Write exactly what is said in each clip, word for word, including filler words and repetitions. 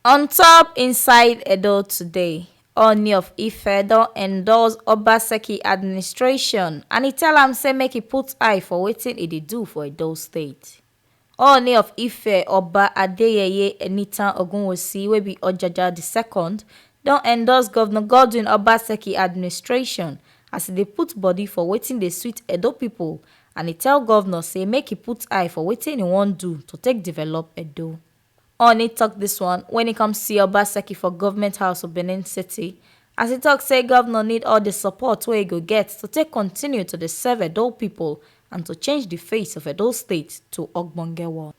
On top inside Edo today, Ooni of Ife don endorse Obaseki administration and he tell am say make he put eye for wetin he dey do for Edo State. Ooni of Ife Oba Adeyeye Enitan Ogunwusi wey be Ojaja the second don endorse Governor Godwin Obaseki administration as he dey put body for wetin dey sweet Edo people and he tell governor say make he put eye for wetin he wan do to take develop Edo. Ooni talk this one when he come see Obaseki for Government House of Benin City, as he talk say governor need all the support wey he go get to take continue to dey serve Edo people and to change the face of Edo State to ogbonge one.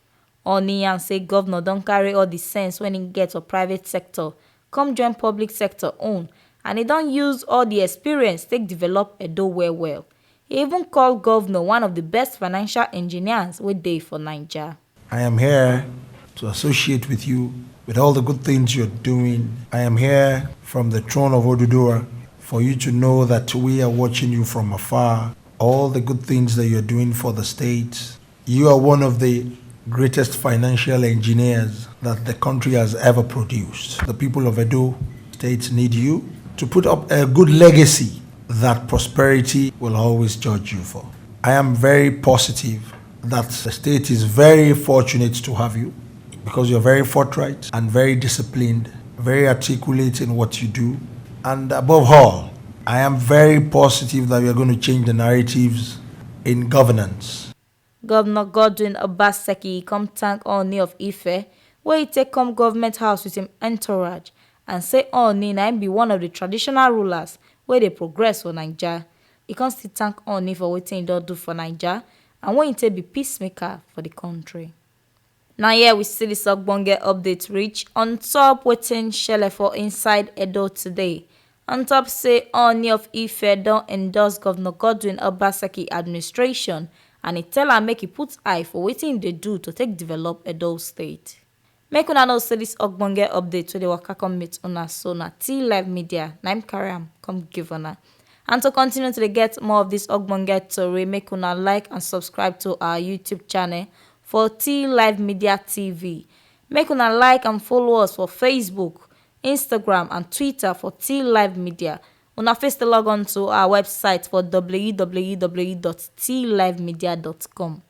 Ooni yarn say governor don carry all the sense wey he get for private sector come join public sector own, and he don use all the experience take develop Edo well well. He even call governor one of the best financial engineers wey dey for Naija. I am here to associate with you with all the good things you're doing. I am here from the throne of Oduduwa for you to know that we are watching you from afar. All the good things that you're doing for the state. You are one of the greatest financial engineers that the country has ever produced. The people of Edo State need you to put up a good legacy that prosperity will always judge you for. I am very positive that the state is very fortunate to have you because you're very forthright and very disciplined, very articulate in what you do. And above all, I am very positive that we are going to change the narratives in governance. Governor Godwin Obaseki come thank Ooni of Ife wey he take come government house with him entourage and say Ooni na him be one of the traditional rulers wey dey progress for Naija. He come still thank Ooni for wetin he don do for Naija and wey he take be peacemaker for the country. Na here we see this ogbonge update reach on top wetin shele for inside Edo today. On top say Ooni of Ife don endorse Governor Godwin Obaseki administration and he tell am make he put eye for wetin he dey do to take develop Edo State. Make una know say this ogbonge update wey dey waka come meet una so na T Live Media na him carry am come give una. And to continue to dey get more of this ogbonge tori, make una like and subscribe to our YouTube channel for T Live Media T V. Make una like and follow us for Facebook, Instagram and Twitter for T Live Media. Una fit still log on to our website for w w w dot t live media dot com.